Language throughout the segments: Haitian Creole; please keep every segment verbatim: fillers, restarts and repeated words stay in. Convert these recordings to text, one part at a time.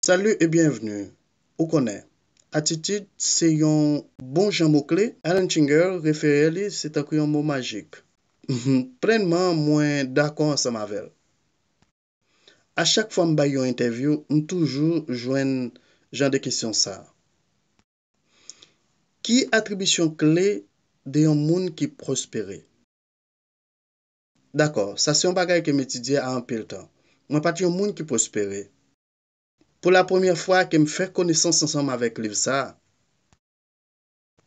Salut et bienvenue. Ou konnen, atitid se yon bon jan mo kle. Alan Chinger refere li se tankou yon mo majik. Plènman, mwen dakò ansanm avè l. A chak fwa m bay yon entèvyou, m toujou jwenn jan de kesyon sa a. Ki atribisyon kle de yon moun ki pwospere? Dakò, sa se yon bagay ke m etidye a anpil tan. Mwen pa t yon moun ki pwospere. Pou la premyè fwa ke m fè konesans ansanm avèk liv sa a,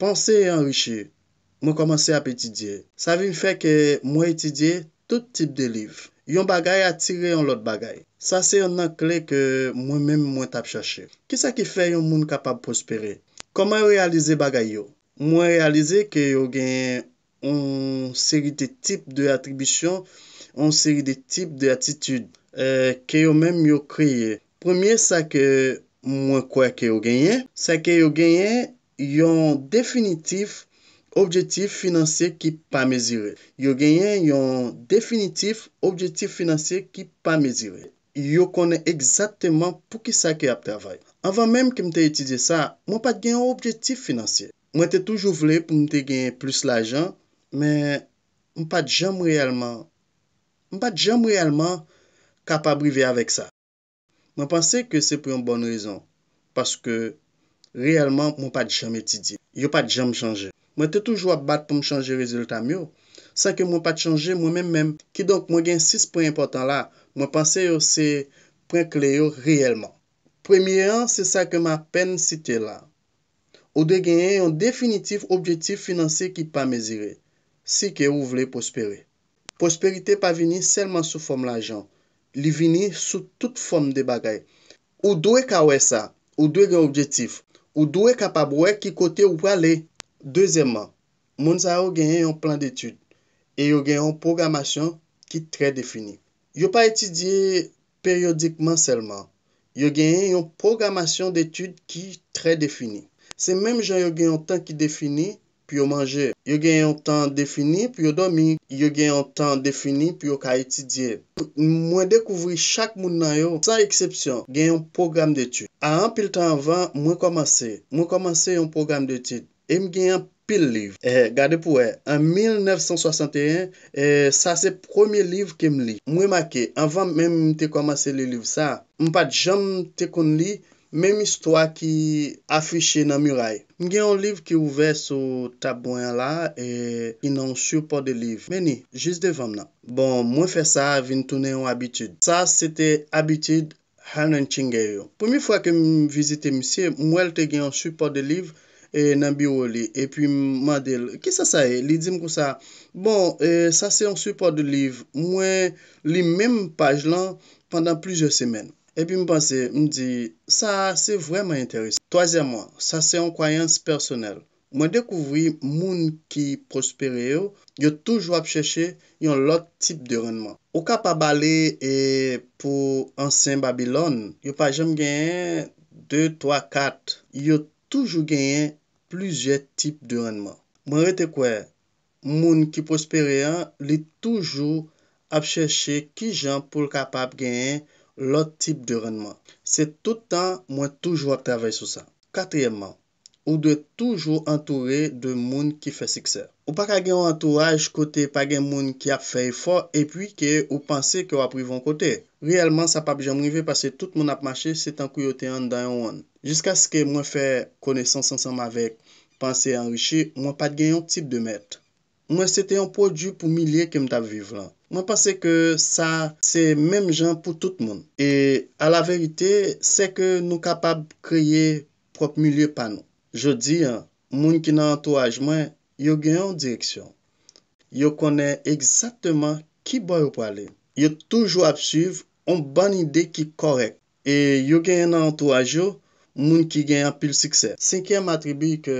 Panse e anrichi, mwen kòmanse ap etidye. Sa vin fè ke mwen etidye tout tip de liv. Yon bagay atire yon lòt bagay. Sa se yonn nan kle ke mwen menm mwen t ap chache. Kisa ki fè yon moun kapab pwospere? Kòman yo reyalize bagay yo? Mwen reyalize ke yo gen yon seri de tip de atribisyon, yon seri de tip de atitid, eh, ke yo menm yo kreye. Premye sa ke mwen kwè ke yo genyen, se ke yo genyen yon definitif objektif finansye ki pa mezire. Yo genyen yon definitif objektif finansye ki pa mezire. Yo konnen egzakteman poukisa ke y ap travay. Anvan menm ke m te etidye sa, mwen pa t gen yon objektif finansye. Mwen te toujou vle pou m te gen plis lajan, men m pa t janm reyèlman, m pa t janm reyèlman kapab rive avèk sa. Mwen panse ke se pou yon bòn rezon, paske reyèlman, mwen pa t janm etidye. Yo pa t janm chanje. Mwen te toujou ap bat pou m chanje rezilta m yo, san ke mwen pa t chanje mwen menm menm. Kidonk, mwen gen sis pwen enpòtan la. Mwen panse yo se pwen kle yo reyèlman. Premye an, se sa ke m apèn site la. Ou dwe genyen yon definitif objektif finansye ki pa mezire, si ke ou vle pwospere. Pwosperite pa vini sèlman sou fòm lajan, li vini sou tout fòm de bagay. Ou dwe ka wè sa, ou dwe gen objektif, ou dwe kapab wè ki kote ou prale. Dezyèmman, moun sa yo genyen yon plan detid e yo gen yon pwogramasyon ki trè defini. Yo pa etidye peryodikman sèlman. Yo genyen yon pwogramasyon detid ki trè defini. Se menm jan yo gen yon tan ki defini pou yo manje. Yo gen yon tan defini pou yo dòmi. Yo gen yon tan defini pou yo ka etidye. Mwen dekouvri chak moun nan yo, san eksepsyon, gen yon pwogram detid. A anpil tan anvan, mwen kòmanse. Mwen kòmanse yon pwogram detid. E m gen anpil liv. Eh, gade pou wè, an mil nèf san swasanteyen, eh, sa se premye liv ke m li. M remake, anvan menm m te kòmanse li liv sa, m pa t janm te konn li menm istwa ki afiche nan miray. M gen yon liv ki ouvè sou tab mwen an la, e ki nan yon sipò de liv. Men ni, jis devan m nan. Bon, mwen fè sa vin tounen yon abitid. Sa se te abitid Helen Chinger yo. Premye fwa ke m vizite misye, m wè l te gen yon sipò de liv, e, nan biwo li. Epi m mande l, "Kisa sa ye?" Li di m konsa, "Bon, e, sa se yon sipò de liv. Mwen li menm paj lan pandan plizyè semèn." Epi m panse, m di, "Sa a se vrèman enteresan." Twazyèmman, sa se yon kwayans pèsonèl. Mwen dekouvri moun ki pwospere yo, yo toujou ap chèche yon lòt tip de rannman. Ou kapab ale, e, pou ansyen Babilòn, yo pa janm genyen de, twa, kat. Yo toujou genyen plizyè tip de rannman. Mwen rete kwè, moun ki pwospere an, li toujou ap chèche kijan pou l kapab genyen lòt tip de rannman. Se tout tan mwen toujou ap travay sou sa. Katriyèmman, ou dwe toujou antoure de moun ki fè siksè. Ou pa ka gen yon antouraj kote pa gen moun ki ap fè efò epi ke ou panse ke w ap rive yon kote. Reyèlman, sa p ap janm rive paske tout moun ap mache se tankou yo te anndan yon wonn. Jiskaske mwen fè konesans ansanm avèk panse anrichi, mwen pa t gen yon tip de mèt. Mwen se te yon pwodui pou milye ke m t ap viv lan. Mwen panse ke sa se menm jan pou tout moun. E alaverite, se ke nou kapab kreye pwòp milye pa nou. Jodi a, moun ki nan antouraj mwen, yo gen yon direksyon. Yo konnen egzakteman ki bò yo prale. Yo toujou ap swiv yon bann ide ki kòrèk. E yo genyen nan antouraj yo moun ki gen anpil siksè. Senkyèm atribi ke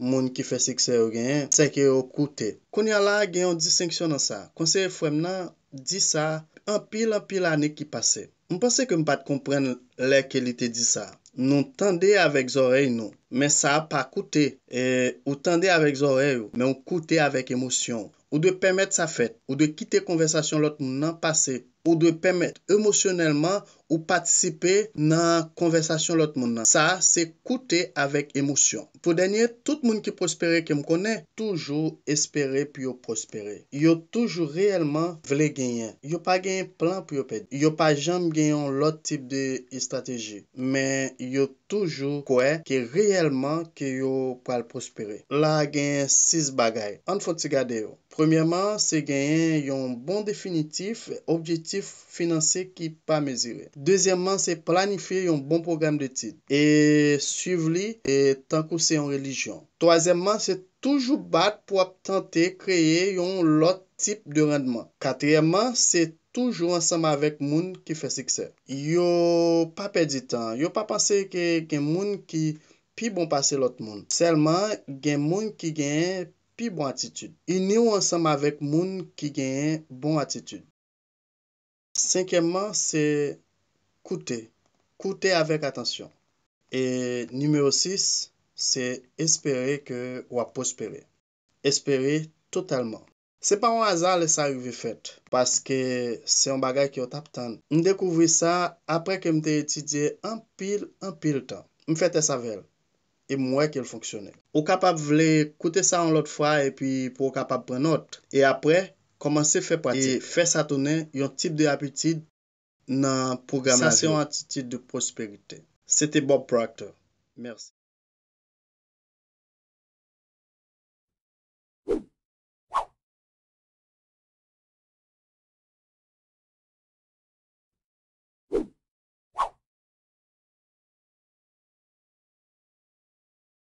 moun ki fè siksè yo genyen, se ke yo koute. Kounye a la, gen yon distenksyon nan sa. Konseye frè m nan di sa anpil, anpil ane ki pase. M panse ke m pa t konprann lè ke li te di sa. Nou tande avèk zòrèy nou, men sa a pa koute. E ou tande avèk zòrèy ou, men ou koute avèk emosyon w. Ou dwe pèmèt sa fèt. Ou dwe kite konvèsasyon lòt moun nan pase. Ou dwe pèmèt emosyonèlman ou patisipe nan konvèsasyon lòt moun nan. Sa a se koute avèk emosyon. Pou dènye, tout moun ki pwospere ke m konnen toujou espere pou yo pwospere. Yo toujou reyèlman vle genyen. Yo pa genyen plan pou yo pèdi. Yo pa janm gen yon lòt tip de estrateji, men yo toujou kwè ke reyèlman ke yo pral pwospere. La a genyen sis bagay. Ann fè yon ti gade yo. Premyèman, se genyen yon bon definitif objektif finansye ki pa mezire. Dezyèmman, se planifye yon bon pwogram detid e suiv li e tankou se yon relijyon. Twazyèmman, se toujou bat pou ap tante kreye yon lòt tip de randman. Katriyèmman, se toujou ansanm avèk moun ki fè siksè. Yo pa pèdi tan. Yo pa panse ke gen moun ki pi bon pase lòt moun. Sèlman, gen moun ki genyen pi bon atitid. Ini w ansanm avèk moun ki genyen bon atitid. Senkyèmman, se koute. Koute avèk atansyon. E nimewo sis, se espere ke w ap pwospere. Espere totalman. Se pa yon aza lè sa rive fèt, paske se yon bagay ke w t ap tann. M dekouvri sa apre ke m te etidye anpil, anpil tan. M fè tès avè l, e m wè ke l fonksyone. Ou kapab vle koute sa yon lòt fwa epi pou w kapab pran nòt. E apre, kòmanse fè pratik. E fè sa tounen yon tip de abitid nan pwogram lavi w. Sa se yon atitid de pwosperite. Se te Bob Proctor. Mèsi.